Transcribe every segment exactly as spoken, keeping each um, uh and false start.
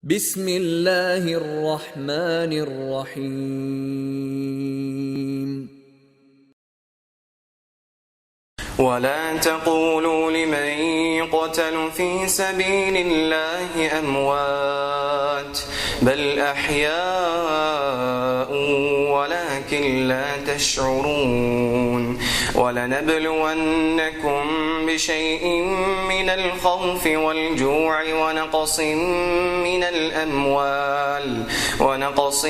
بسم الله الرحمن الرحيم. ولا تقولوا لمن يقتل في سبيل الله أموات، بل أحياء ولكن لا تشعرون. ولنبلونكم بشيء من الخوف والجوع ونقص من الأموال، ونقص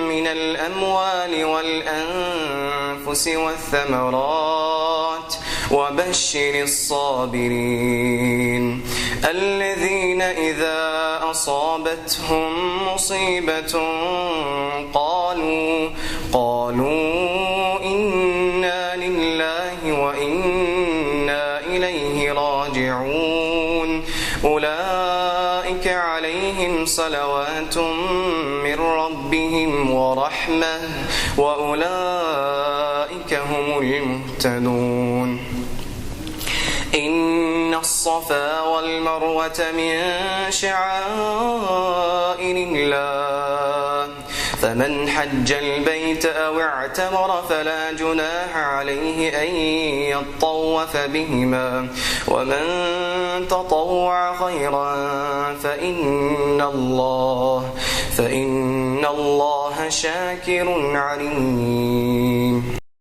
من الأموال والأنفس والثمرات، وبشر الصابرين الذين إذا أصابتهم مصيبة قالوا، قالوا إنا لله وإنا إليه راجعون. أولئك عليهم صلوات من ربهم ورحمة، وأولئك هم المهتدون. إن الصفا والمروة من شعائر الله، فمن حج البيت أو اعتمر فلا جناح عليه أن يطوف بهما، ومن تطوع خيرا فإن الله، فإن الله شاكر عليم.